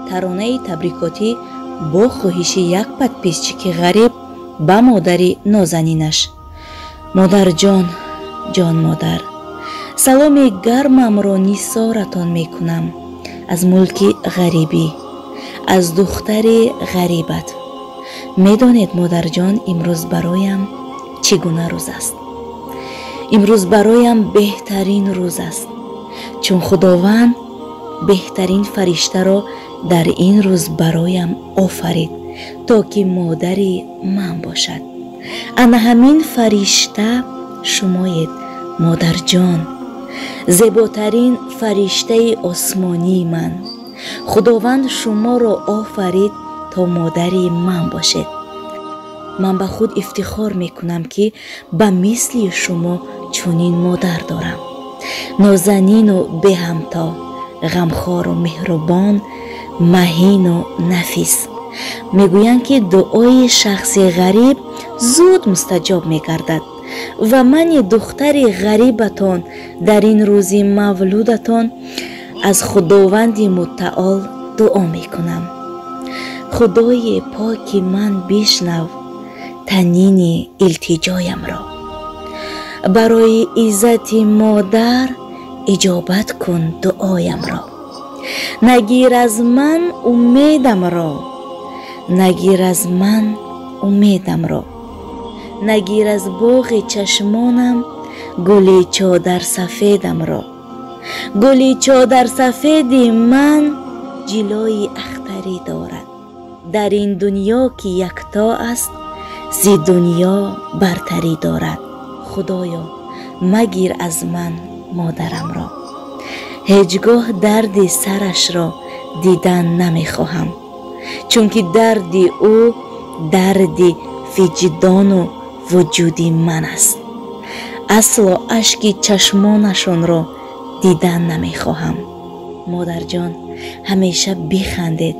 Таронаи табрикотӣ бо хоҳиши як подписчики ғариб ба модари нозанинаш. Модарҷон, ҷон модар, саломи гармамро нисоратон мекунам аз мулки ғарибӣ, аз духтари ғарибат. Медонед, модарҷон, имрӯз бароям чӣ гуна рӯз аст? Имрӯз бароям беҳтарин рӯз аст, чун Худованд беҳтарин фариштаро дар ин рӯз бароям офарид, то ки модари ман бошад. Ана ҳамин фаришта шумоед, модарҷон, зеботарин фариштаи осмонии ман. Худованд шуморо офарид, то модари ман бошед. Ман ба худ ифтихор мекунам, ки ба мисли шумо чунин модар дорам. Нозанину беҳамто, ғамхору меҳрубон, маҳину нафис. Мегӯянд, ки дуои шахси ғариб зуд мустаҷоб мегардад ва мани духтари ғарибатон дар ин рӯзи мавлудатон аз Худованди Мутаол дуо мекунам. Худои поки ман, бишнав танини илтиҷоямро. Барои иззати модар иҷобат кун дуоямро. Нагир аз ман умедамро, нагир аз ман умедамро. Нагир аз боғи чашмонам гули чодарсафедамро. Гули чодарсафеди ман ҷилои ахтарӣ дорад. Дар ин дунё ки якто аст, зи дунё бартарӣ дорад. Худоё, магир аз ман модарамро. Ҳеҷ гоҳ дарди сарашро дидан намехоҳам, чунки дарди ӯ дарди виҷдону вуҷуди ман аст. Асло ашки чашмонашонро дидан намехоҳам. Модарҷон, ҳамеша бихандед,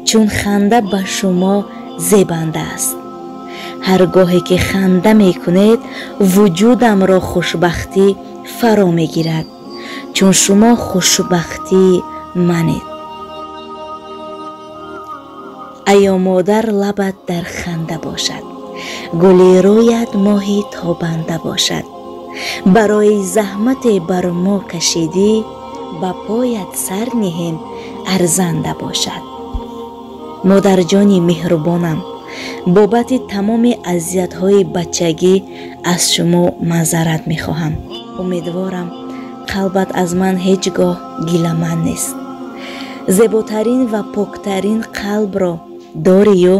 чун ханда ба шумо зебанда аст. Ҳар гоҳе ки ханда мекунед, вуҷудамро хушбахтӣ фаро мегирад, чун шумо хушбахтии манед. Аё модар, лабат дар ханда бошад, гули рӯят моҳи тобанда бошад. Барои заҳмате бар мо кашидӣ, ба поят сар ниҳем арзанда бошад. Модарҷони меҳрубонам, бобати тамоми азиятҳои бачагӣ аз шумо маъзарат мехоҳам. Умедворам, қалбат аз ман ҳеҷ гоҳ гиламанд нест. Зеботарин ва поктарин қалбро дорию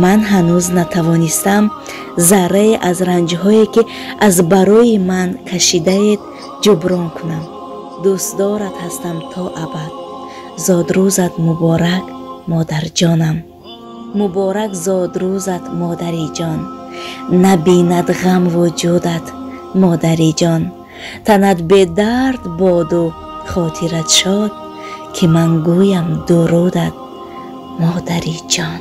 ман ҳанӯз натавонистам заррае аз ранҷҳое, ки аз барои ман кашидаед, ҷуброн кунам. Дӯстдорат ҳастам то абад. Зодрӯзат муборак, модарҷонам. Муборак зодрӯзат, модариҷон. Набинад ғам вуҷудат, модариҷон. Танат бедард боду хотират шод, ки ман гӯям дурудат, модариҷон.